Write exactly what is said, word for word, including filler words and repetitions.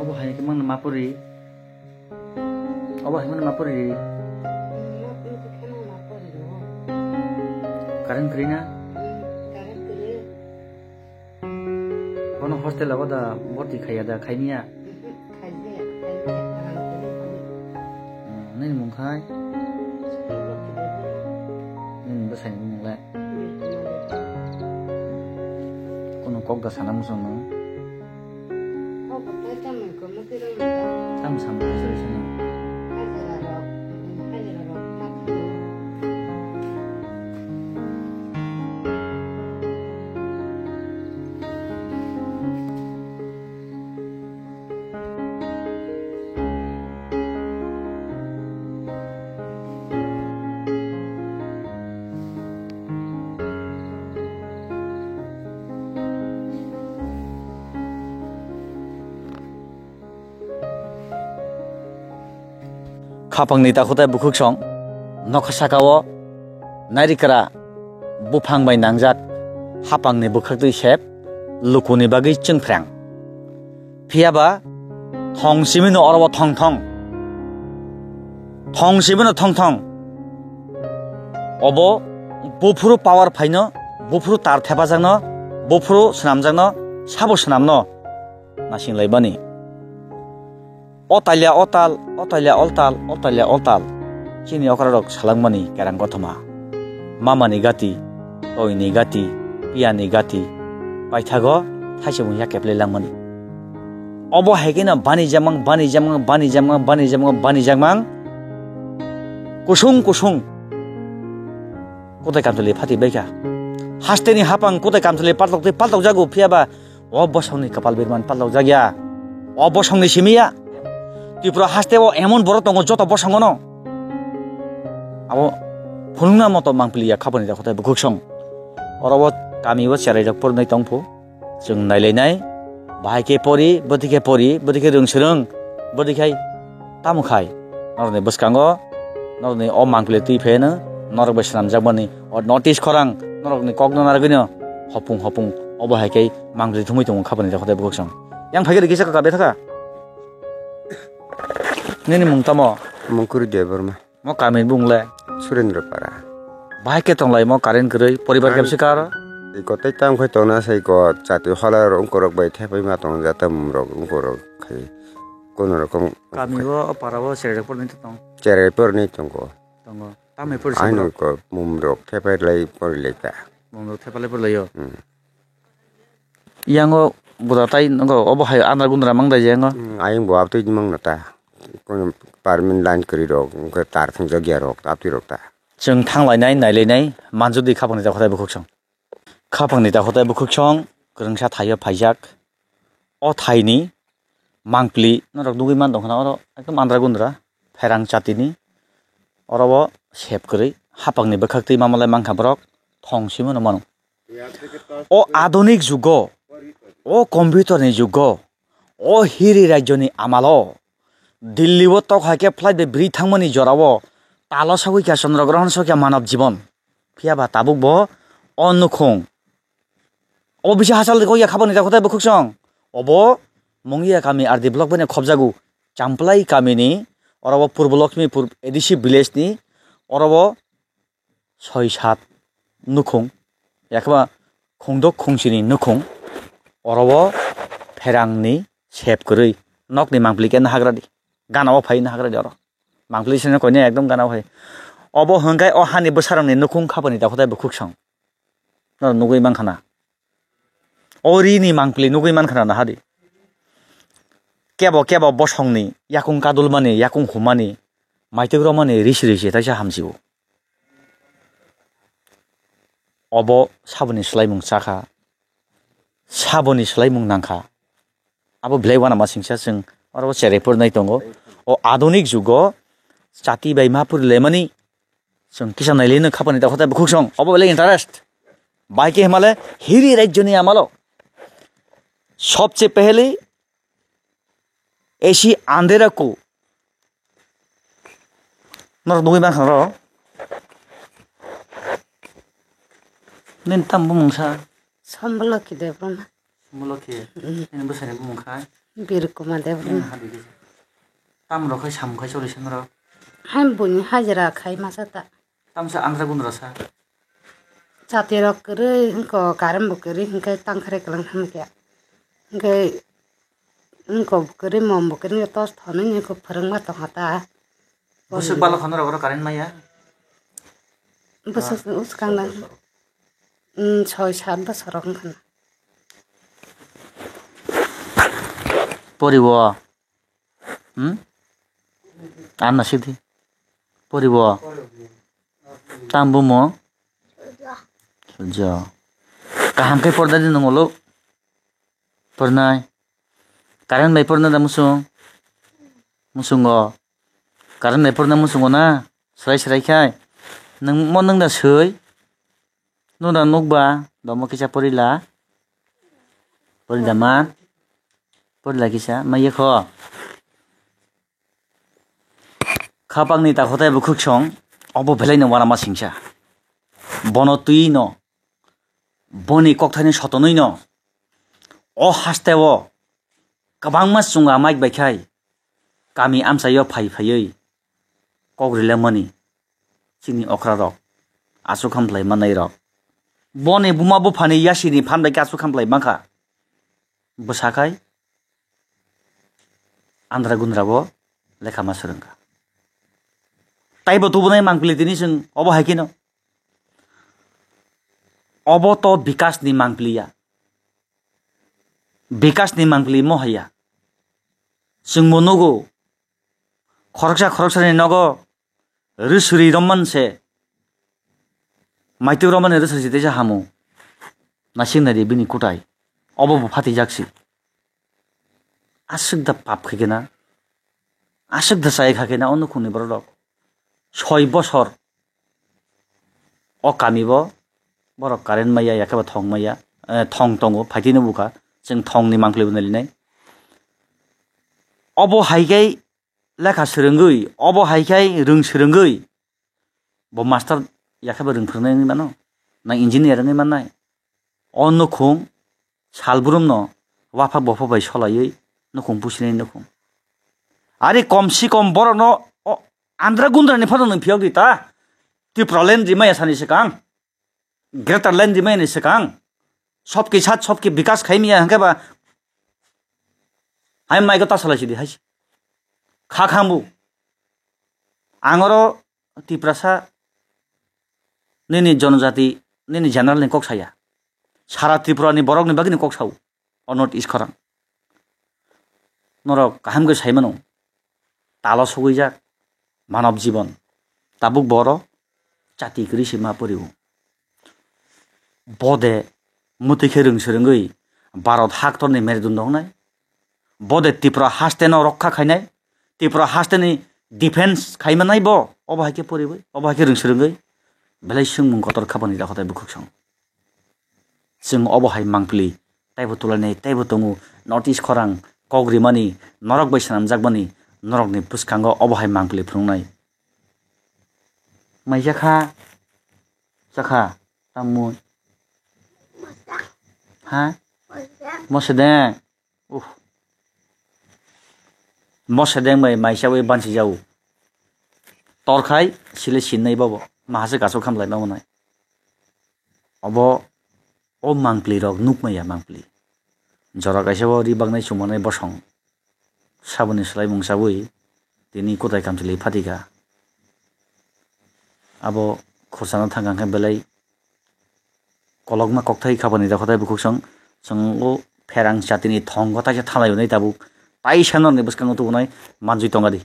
Obo hai khe mangno ma pori. Obo hai mangno ma pori. Current kwrwi na? Bono hostel o da borti khaiya da, khaimiya? Nini mung khai? Nini bwsai ni mung le? Kono kok da sana muchung no? Tamo samung sari sana? Khapangni takhutai bukhuksong nokha sakao nairikra buphang bai nangjak hapangni bwkhaktwi sep lukuni bagwi chwngphrang. Phiyaba thong simino oro o thong thong. Thong simino thong thong. Obo buphuru power phaino, buphuru tar thepajakno, buphuru swnamjakno, sabo swnamno nasinglai bani. O talia o tal, o talia o tal, o talia o tal. Chini okra rok salangmani kerang kothoma. Mamani gati, toini gati, piyani gati. Paithago thaisubung yakeplai langmani. Obo hai khe no bani jamang, bani jamang, bani jamang, bani jamang, bani jamang. Kusung kusung. Kotai kamchwlwi phati baikha. Hasteni hapang kotai kamchwlwi paltok tei paltok jago phiyaba. O bosongni kapal birman palok jakya. O bosongni simi ya. Tripura haste o emon borok tongo joto bosongo no. Abo phunukna moto mangpili ya khapani da khotai bukhuksong. Oro o kami o cherai rok pornai tongphu. Chwng nailainai. Bahai khe pori, bwtwi khe pori, bwtwi khe rwng swrwng, bwtwi khai Tamo khai, norokni bwskango norokni o mangpili twi pheno norok bai swnamjakmani o notice khorang norokni kokno narwgwino hopung hopung obo hai khe mangpili thumwi tongo khapani rokhotai bwkhwksong. Yang phai khe rikisa kaka bethaka. Nini mung tamo? Mungkuri Debbarma. Mo kami bung le? Surendra Para. Bahai khe tonglaimo current kwrwi poribar kebsi karo? Iko tei tam khai tongna sai ko chati hola rok ungkorok bai thepai ma tong jata mumrok ungkorok khai. Kono rokom. Kami o, o para o cherai rok porni tong? Cherai porni tongo. Tongo. Tamni pori sa borok? Aino ko mum rok thepai lai pori lai ta. Mum rok thepai lai pori lai o. Hmm. Yang o buda tai nogo obo hai andra gundra mang dai yang o. Hmm, ayang bo abtwi mang no ta. Kono permanent line kwrwi rok, wngkhe tar thwngjak ya rok, abtwi rok ta. Chwng thang lainai, nai lainai, manjak di khapang ni ta khotai bwkhwk song. Khapang ni ta khotai bwkhwk song, kwrwngsa thaio phaijak. O thaini mangpili norok nugwi man tongkha na oro ekdom andra gundra pherang chatini oro bo sep kwrwi hapangni bwkhak twi mamalai mankha borok thong simo no mano. O adunik jugo, o computer ni jugo, o hiri rajyoni amalo Delhi o tok hai khe flight bai bwrwi thangmani jorao talo sagwi kha Chandra Grohon sokya manav jibon. Phiya ba tabuk bo o nukhung Obo bisa hachal kok ya khabani ta khotai bwkhwk song. Obo Mungiya kami R D block bai khobjago. Champlai kami ni oro bo Purbo Lakshmipur A D C village ni oro bo soi sat nukhung. Yakma khungdok khungsini nukhung. Oro bo pherang ni sep kwrwi nok ni mangpili khe nahagra di. Gana o phai nahagra di oro. Mangpili sene koine ekdom gana o phai. Obo hwnkhe o hani bwsarang ni nukhung khabani ta khotai bwkhwk song. Norok nugwi mankha na. O ri ni mangpili nugwi mankha na naha di. Kebo kebo bosong ni yakung kadulmani, yakung humani, maitwk romani risi risi taisa hamsio. Obo saboni swlaimung chakha, saboni swlaimung nangkha. Abo belai uanama singsa chwng oro cherai purnai tongo. O adunik jugo chati bai ma puri lemani chwng kisa nailino khapani ta khotai bwkhwk song. Obo belai interest. Bai khe himale hiri rajyoni amalo sobse pehele A C andhera ko. Norok nugwi mankha norok. Nini tamo bumung sa? Sambolokhi Debbarma. Sambolokhi. Mm. Nini bwsani bumung kha? Birkuma Debbarma. Hmm, hadi di. Tam rok khai sam khai choli sen rok. Hai buni hajira khai masa ta. Tamsa andra gundra sa. Chati rok kwrwi hwnkhe current bo kwrwi hwnkhe tangkhre kwlang hamkhe. Hwnkhe wngkok bo kwrwi mom bo kwrwi tos thonwi hwnkhe phwrwngma tongkha ta. Bwswk balo khano rok oro current maya? Bwswk swkang na, mm, soi sat bosor rok wngkha na. Poriwo. Hmm? Anna sidi. Poriwo. Tambumo. Sujjo. Kaham khe porda di nungolo. Pornai. Current bai porna da musung. Musungo. Current bai porna musungo na. Srai srai khai. Nung mo nung da soi. Nung da nuk ba. Domo kisa porila. Porila ma. Porila kisa. Ma ye kho. Khapangni takhotai bwkhwk song, obo belai no uanama singsa. Bono twi no, boni kokthaini sotonwi no, o hasteo kwbangma chunga mike bai khai, kami amchaio phai phaiwi kok rilamani chini okra rok, aswk hamplai manai rok. Boni buma buphani yasini phan bai khe aswk hamplai mankha. Bwsa khai, andra gundra bo lekha ma swrwngkha. Taibo tubunai mangpili tini chwng obo hai kheno. Obo to bikas ni mangpili ya. Bikas ni mangpili mo haya. Chwng bo nugo. Khoroksa khoroksani nogo rwswrwi romman se. Maitwk romani rwswrwi se teisa hamu. Naising nai di bini kutai. Obo bo phatijak si. Aswk da pap khe kena. Aswk da chai kha kena o nukhungni borok rok. Soi bosor. O kami bo borok current maya, ya khe ba thong maya, eh, thong tongo, phaitino bukha. Chwng thongni mangpili bo nailinai. Obo hai khe lekha swrwngwi, obo hai khai rwng swrwngwi, bo master yakhe bo rwng phwrwngnai wngwi mano, na engineer wngwi mannai? O nukhung salbrumno wapha bopha bai solaiwi nukhung pusinai nukhung. Ari kom si kom borokno o andra gundra ni phano nwng phiyok di ta. Tripura land rimaya sani swkang. Greater land rimaya ni swkang. Sobki sat sobki bikas khai miya hwnkhe ba. Hai mai ko ta salai sidi hai. Kha khambu. Angoro Tiprasa nini jonojati nini general ni kok saya. Sara Tripura ni borok ni bagwi ni kok sao. O North East khorang. Norok kaham khe sai mano. Talo sogwijak manob jibon. Tabuk boro chati kwrwi se ma poriwo. Bode mwtwi khe rwng swrwngwi Bharat haktorni merudunda wngnai. Bode Tripura hasteno rokha khainai. Tripura hasteni defense khaimanai bo. Obo hai khe poriwi, obo hai khe rwng swrwngwi. Belai swngmung kotor khabani rokhotai bwkhwk song. Chwng obo hai mangpili teibo tulainai, teibo tongo. North East khorang kok rimani, norok bai swnamjakmani, norokni bwskango obo hai mangpili phunuknai. Mai chakha, chakha, tamui. Ha? Mo sedeng. Uh. Mo sedeng bai mai chawi bansi jau. Torkhai, sile sinnai bobo. Mahase kaso khamlai ma mwnai. Obo o mangpli rok nukmaya mangpli. Jora kaisa o ri baknai chumanai bosong. Saboni swlai mung chawi tini kwtai kamchwlwi phatikha. Abo khorchano thangkha khe belai kolokma kokthai khabani rokhotai bukhuk song. Chwng o pherang chatini thongo taisa thalai hwnwi tabuk taisa norni bwskango tubunai manjwi tongadi.